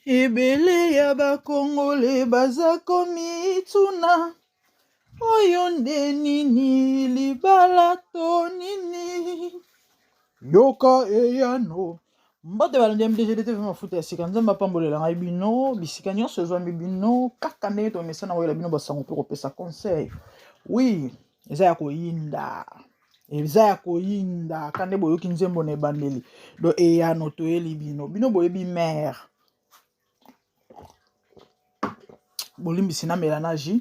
Ebele ya ba Congolais baza komituna oyo nde nini libala to nini? Yoka eyano. Mbote balandi ya MDGD TV mafuta ya sika Nzambe apambolela ngai bino bisika nyonso ezwami bino kaka ndenge tomesana koyela bino basango mpe kopesa conseil. Oui, eza ya koyinda. Eza ya koyinda ka nde boyoki nzembo na ebandeli do eyano toyeli bino bino boyebi mare bolimbisi namela na jus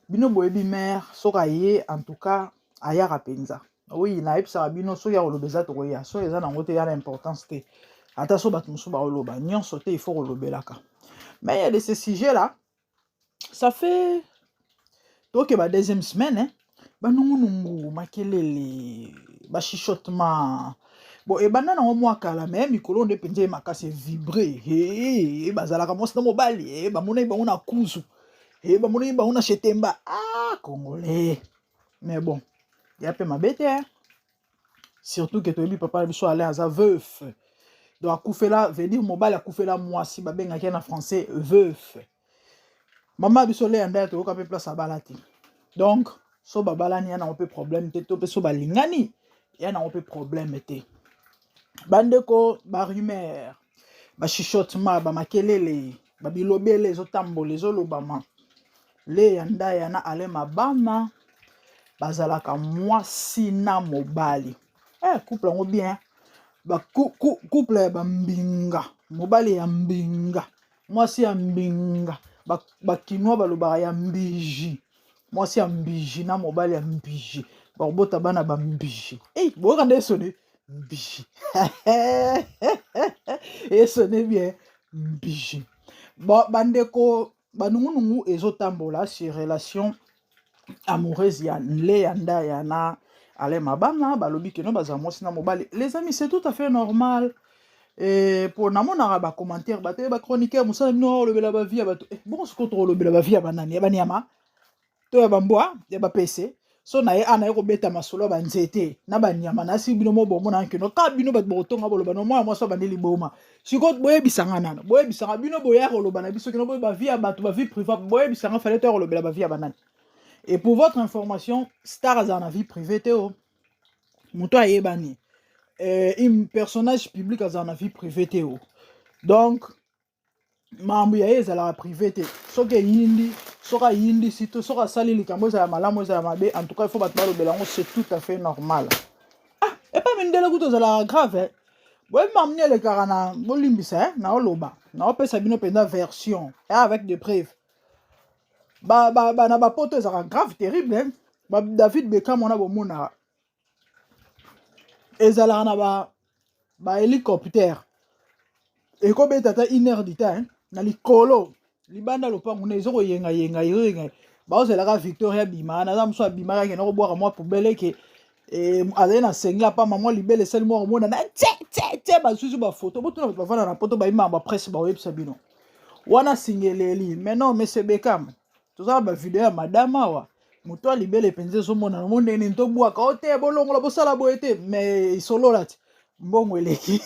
bino boyebi mare soki aye en tout cas ayaka mpenza oui nayebisaka bino soki ya koloba eza tokoya soki eza nango te ya na importance te ata so bato mosusu baoloba nyonso te il faut kolobelaka mais ya de ce sujet là ça fait toke ba deuxième semaine hein? banungunungu makelele bachichotement bon ebanda nango mwa kala me mikolo nde mpenza ye makasi evibre hey, bazalaka mwasi na mobali hey, bamonaki bango na kuzu hey, bamonaki bango na shetemba ah congolais mais bon ya mpe mabe te surtout ke toyebi papa na biso Alain aza veuf donc akufela veut dire mobali akufela mwasi babengaki ye na français veuf mama biso Lea Ndaya toyoka mpe place abala te donc so babalani ya nango mpe problème te to mpe so balingani ya nango mpe problème te bandeko barumeur bachuchotement bamakelele babilobele ezotambola ezolobama Lea Ndaya na Alain Mabana bazalaka mwasi na mobali eh, couple yango bien ba couple ya bambinga mobali ya mbinga mwasi ya mbinga bakinois ba balobaka ya mbiji mwasi ya mbiji na mobali ya mbiji bakobota bana bambiji hey, boyoka nde esone mbiji esone bien mbiji bandeko banungunungu ezotambola sur relation amoureuse ya Lea Ndaya na Alain Mabana balobi keno bazala mwasi na mobali les amis c'est tout à fait normal e po namonaka bacommentaire bato bachroniqueur mosala bino olobela bavie ya bato bongo sikoyo tokolobela bavie ya banani ya banyama to ya bambwa ya bapese so na ye ana ye kobeta masolo ya banzete na banyama nasi bino mo bomona kino ka bino bato bokotonga boloba no mwana mwasi abandi liboma sikoyo boyebisanga nano boyebisanga bino boya koloba na biso kino boye bavie ya bato bavie privée boyebisanga fale to ya kolobela bavie ya banani et pour votre information star azala na vie privée te o moto ayebani eh, personnage public azala na vie privée te o donc makambo ya ye ezalaka privé te soki eyindi soki ayindisi to soki asali likambo ezala malamu ezala mabe en tout cas il faut bato balobela yango c'est tout à fait normal ah epa mindele kutu ezalaka grave eh? boyebi makambo nini elekaka na bolimbisa eh? naoloba naopesa bino mpenza version eh, avec des preuves ba, ba, ba, na bapoto ezalaka grave terrible eh? ba David Beckham wana bomonaka ezalaka na ba ba hélicoptère ekobeta ata une heure du temps na likolo libanda lopango na ezokoyengayenga ezoyenga baozelaka Victoria abima naza mosu abimaka akende kobwaka mwa poubelle ke azali na sengle apamba mwa libele esali mwa komona na te te te basusu bafoto botuna bato bavanda na poto bayimaka bapresse bakoyebisa bino wana singeleli mais non monsieur Beckham toza na bavideo ya madame awa moto ya libele mpenza ezomonana mo ndenge nini tobwaka o te bolongola bosala boye te mais isolola ti mbongo eleki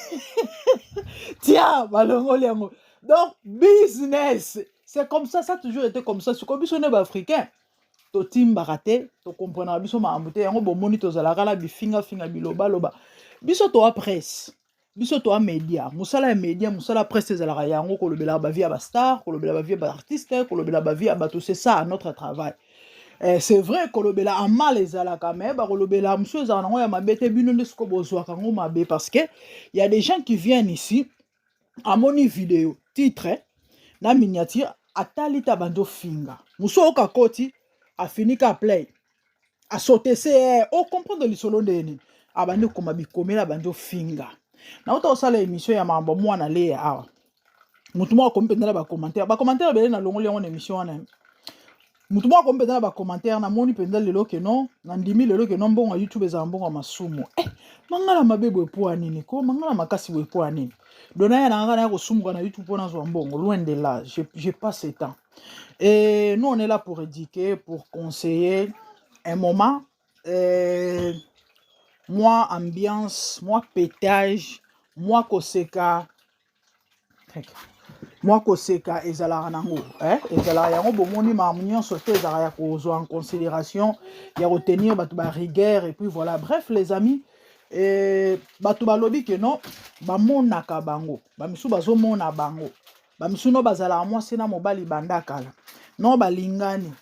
tia balongoli yango donc business c'est comme ça ça toujours été comme ça sikoyo biso nde baafricain totimbaka te tokomprenaka biso makambo te yango bomoni tozalaka na bifingafinga bilobaloba biso toa presse biso toa média mosala ya média mosala ya presse ezalaka yango kolobelaka bavie ya bastar kolobela bavie ya baartiste kolobela bavie ya bato c'est ça notre travail eh, c'est vrai kolobela en mal ezalaka mais bakolobela mosusu ezalaka nango ya mabe te bino nde sikoyo bozwaka yango mabe parce que y a des gens qui viennent ici amoni video titre na miniature atali te abandi ofinga mosu oyoka koti afinika play asote se ocomprendre lisolo ndenge nini abandi kokoma bikomela abandi ofinga nauta kosala émission ya makambo mwana Leya awa motu moko akomi mpenza na bacommentaire bacommentaire ebele nalongoli yango na émission wana motu moko akomi mpenza na bacommentaire namoni mpenza lelo ke non nandimi lelo ke non mbongo ya youtube ezala mbongo ya masumu eh, mangala mabe boye po ya nini ko mangala makasi boye po ya nini dona ya nanga naya kosumuka na youtube mpo nazwa mbongo loin de là je passe ce temps et nous on est là pour éduquer pour conseiller un moment moi ambiance moi pétage moi koseka. Mwa koseka ezalaka nango, eh? Ezalaka yango. Bomoni, makambo nyonso te ezalaka ya kozwa en considération, ya kotenir bato ba rigueur. Et puis voilà, bref les amis, bato balobi ke non, bamonaka bango, bamisusu bazomona bango, bamisusu no bazalaka mwasi na mobali banda kala, no balingani,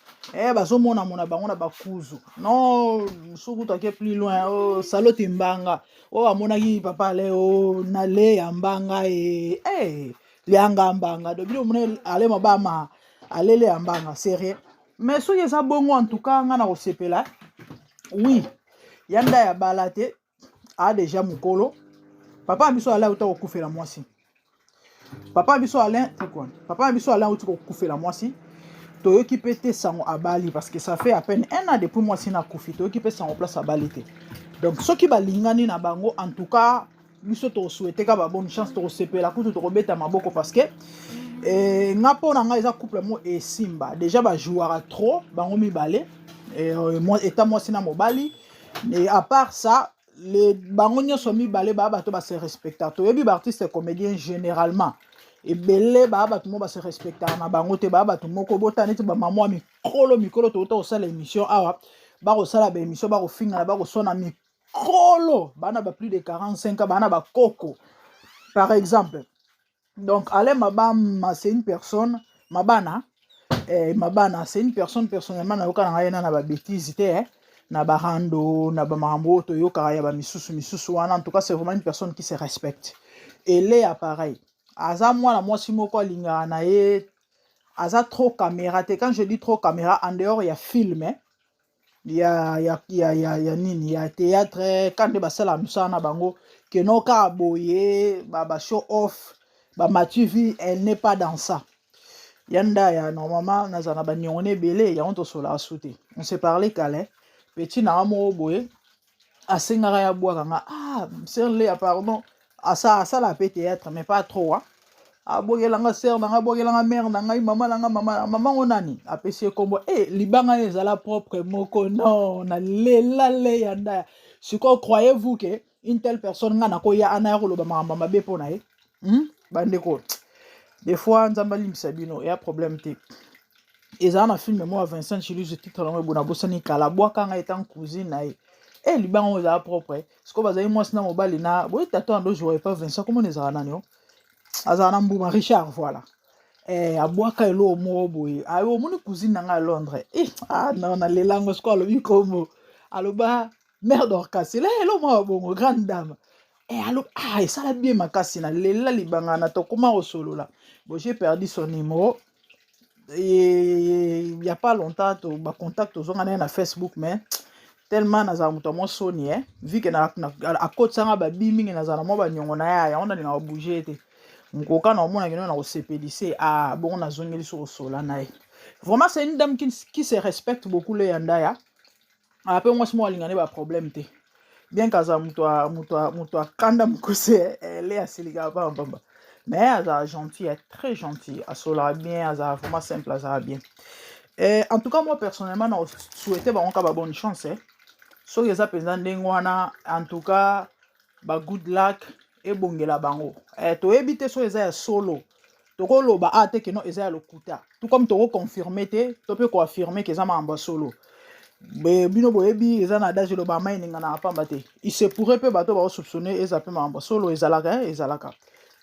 bazomona mona bango na bakuzu, no mosusu kutu ake plus loin, oh, saloti mbanga oyo amonaki papa ale o na le ya mbanga e lianga mbanga. Donc bino omona ale mabama alele ya mbanga, sérieux. Mais soki eza bongo, en tout cas nga na kosepela. Oui, ya nda ya bala te, a déjà mokolo. Papa na biso Alain auta kokufela mwasi. Papa na biso Alain, papa na biso Alain auti kokufela mwasi. Toyoki mpe te sango abali, parce que ça fait à peine un an depuis mwasi na akufi. Toyoki mpe sango place abali te. Donc soki balingani na bango, en tout cas biso tokosouhaiter ka ba bonne chance, tokosepela kutu, tokobeta maboko, parce que nga mpo na ngai eza couple mo esimba déjà. Bajouaka trop bango mibale, eta mwasi na mobali. Et à part ça, les bango nyonso mibale baa bato base respecta. Toyebi baartiste comédien, généralement ebele baa bato mo base respectaka na bango te. Baa bato moko bota neti bamama ya mikolo mikolo. Touta kosala émission awa, bakosala baémission, bakofingana, bakosona mikolo, bana ba plus de 45 ans, bana bakoko par exemple. Donc Alain Mabama, c'est une personne, Mabana, Mabana, c'est une personne, personnellement nayoka na ngai na babêtise te, na barando na bamakambo oyo toyokaka ya bamisusu misusu wana. En tout cas, c'est vraiment une personne qui se respecte. Ele pareil, aza mwana mwasi moko alingaka na ye, aza trop caméra te. Quand je dis trop caméra, en dehors ya film, eh, ya nini, ya théâtre, ka nde basalaka mosala na bango, keno kaka boye ba show off, bamatu vie, elle n'est pas dans ça. Ya ndaya, normalement nazala na baniongo na ebele, yango tosolaka su te. On s'est parlé kala, petit nanga moko boye asengaka ya bwaka nga, ah sœur Léa, pardon, asala mpe théâtre, mais pas trop, hein. Abwakelanga sœur na ngai, abwakelanga mère na ngai, mama na ngai, mama mama ngo nani apesi ye kombo e libanga ezala propre moko. Non, nalela le ya ndaya. Sikoyo, croyez-vous que une telle personne, ngai nakoya ana ya koloba makambo mabe mpo na ye, Bandeko, des fois Nzambe alimbisa bino, eya problème te. Ezala na film moko ya Vincent Chiluse, titre nango ebona bosani kala, abwaka ngai etant cousine na ye e libanga oyo ezala propre. Sikoyo bazali mwasi na mobali na boye, tata ando jouer pa Vincent, komona ezala nani o azala na mbuma, Richard, voilà. Abwaka eloko moko boye, ayo omoni cousine na ngai ya Londres, ah non, nalela yango. Sikoyo alobi kombo, aloba mère Dorcas, ela eloko moko bongo, grande dame. Alo, ah, esala bien makasi, nalela libanga na tokóma kosolola. Bon, j'ai perdu son numéro et il y a pas longtemps to bacontact tozonga na ye na Facebook, mais tellement nazala moto ya mwa soni, vu que akotisanga babi mingi, nazala na mwa baniongo na ye, yango nalinga kobouger te. Mokoka na omonaki no na kosepelise, ah bongo nazongeli so kosola na ye. Vraiment, c'est une dame qui se respecte beaucoup, le ya ndaya. Ape mwasi moko alinga nde baproblème te, bien que azala moto akanda mokose, ele asilikaka pambapamba, mais azala gentil, est très gentil, asolaka bien, azala vraiment simple, azala bien. Et en tout cas, moi personnellement na souhaite bango ka ba bonne chance, eh. Soki eza mpenza ndenge wana, en tout cas ba good luck ebongela bango. Toyebi te soki eza ya solo, tokoloba a te keno eza ya lokuta, tout comme tokoconfirmer te to mpe koaffirmer ke eza makambo ya solo. Bino boyebi, eza na adage eloba mai eningana pamba te. Il se pourrait mpe bato bakosoupçonner eza mpe makambo ya solo, ezalaka, ezalaka.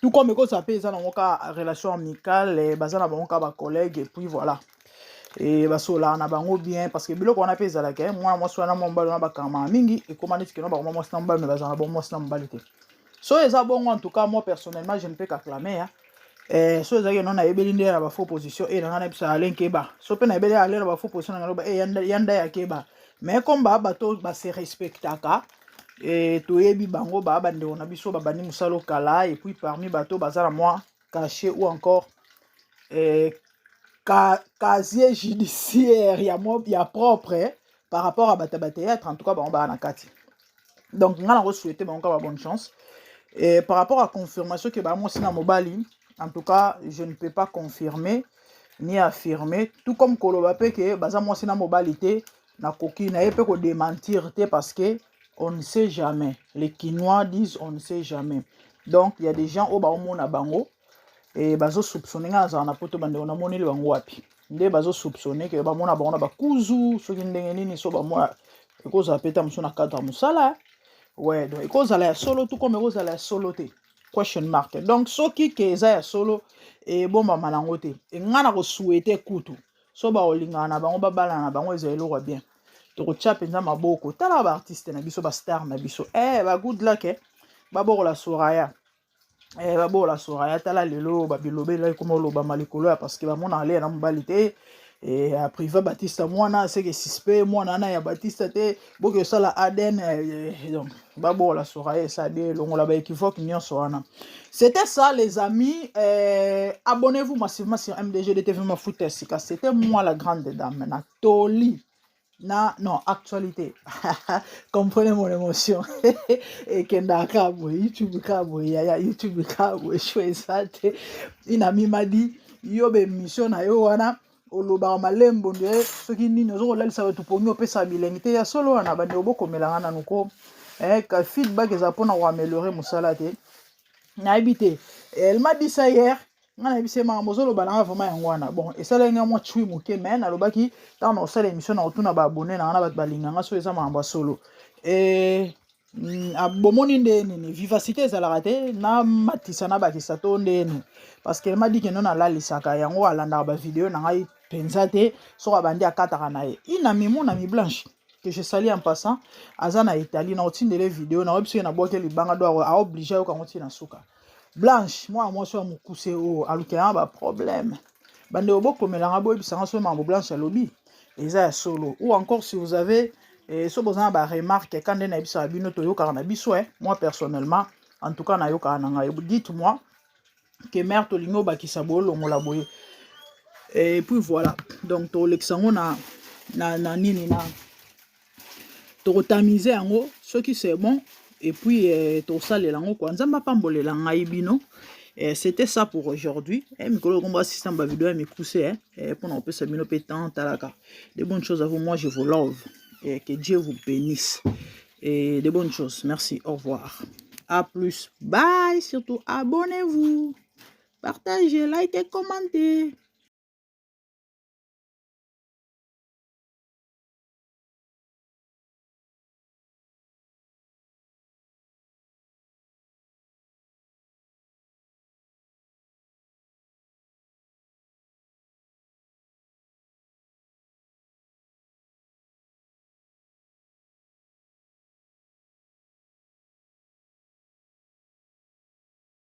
Tout comme ekozala mpe eza nango ka relation amicale, baza na bango ka bacollègue, et puis voilà, e basolaka na bango bien, parce que biloko wana mpe ezalaka mwana mwasi wana, mwa mobali wana, bakamaka mingi, ekóma neti keno bakoma mwasi na mobali, mais bazala na bango mwasi na mobali te. So eza bongo, en tout cas moi personnellement je ne peux qu'acclamer, hein. So ezalaki no nayebeli nde na bafaux position e na ngai nayebisa Alain keba, so mpe nayebeli Alain na bafaux position na ngai loba e yanda ya keba. Mais comme baa bato base respectaka, e toyebi bango, baa bandeko na biso, babandi mosala okala, et puis parmi bato baza na mwa cachet ou encore casier judiciaire ya, mo, ya propre par rapport à bato ya bathéâtre, en tout cas bango baa na kati. Donc ngai nango souhaiter bango kaka bonne chance. Et par rapport à confirmation ke baa mwasi na mobali, en tout cas je ne peux pas confirmer ni affirmer, tout comme koloba mpe ke baza mwasi na mobali te, nakoki na ye mpe kodémentir te, parce que on ne sait jamais. Les Kinois disent: on ne sait jamais. Donc il y a des gens oyo baomona bango. E bazo soupçonner nga nazala na poto, bandeko, namoneli bango wapi nde bazo soupçonner ke bamona bango na bakuzu, soki ndenge nini. So bamona ekozala mpe ta mosusu na cadre ya mosala. Ouais, donc ekozala ya solo tout comme ekozala ya solo te, question mark. Donc soki ke eza ya solo, ebombama nango te. Nga na kosouhaiter kutu so bakolingana na bango, babalana na bango, eza eloko ya bien. Tokotya mpenza maboko. Tala baartiste na biso, bastar na biso, ba Good Luck, babokola Soraya, babokola Soraya. Tala lelo babilobela ekoma olobama likolo ya parce que bamonaka leya na mobali te. Apriva Batista mwana seke suspect, mwana wana ya Batista te, boki osala ADN. Donc babokola Soraya, esa bien, elongola baéquivoque nyonso wana. C'était ça, les amis. Abonnez-vous massivement sur MDG DTV Mafuta Sika. C'était moi, la grande dame na toli na non actualité. Comprenez mon émotion. Ekendaka boye, YouTube ka boye, yaya, YouTube ka boye. Sho eza te. Inami madi yo baémission na yo wana, olobaka malembo nde soki nini, oza kolalisa bato pongi, opesaka bilengi te ya solo wana. Bandeko, bokomelanga nanu ko ka feedback eza mpona koaméliorer mosala te. Nayebi te, elle m'a dit ça hier. Nga nayebi se makambo ozoloba nanga vraiment yango wana. Bon, esalaki nga mwa chui moke, mais nalobaki ntango na kosala émission na kotuna baabonnés na nga na bato balinganga so eza makambo ya solo. Bomoni nde nini, vivacité ezalaka te, namatisa nabakisa to nde nini, parce que m'a dit que no nalalisaka yango, alandaka bavideo na ngai mpenza te. Soki abandi, akataka na ye. Inami, mon ami Blanche, que je salue en passant, aza na Italie, na otindele video na oyebi soki nabwaki libanga do aoblige ayoka yango ntina suka. Blanche, mwana mwasi ya mokuse oyo alukelanga baproblème. Bandeko, bokomelanga, boyebisanga soki makambo Blanche alobi eza ya solo, ou encore si vous avez so boza na baremarque ka nde nayebisaka bino, toyokaka na biso. Moi personnellement, en tout cas, nayokaka na ngai. Dites-moi que mare tolingi obakisa boye, olongola boye, et puis voilà. Donc tolekisa yango na nini, na tokotamize yango soki c'est bon, et puis tosalela yango kwa. Nzambe apambolela ngai bino. C'était ça pour aujourd'hui. Mikolo kombo assistant bavideo ya mikuse mpona kopesa bino mpe temps. Talaka, de bonnes choses à vous. Moi, je vous love et que Dieu vous bénisse et de bonnes choses. Merci, au revoir, à plus, bye. Surtout abonnez-vous, partagez, likez, commentez.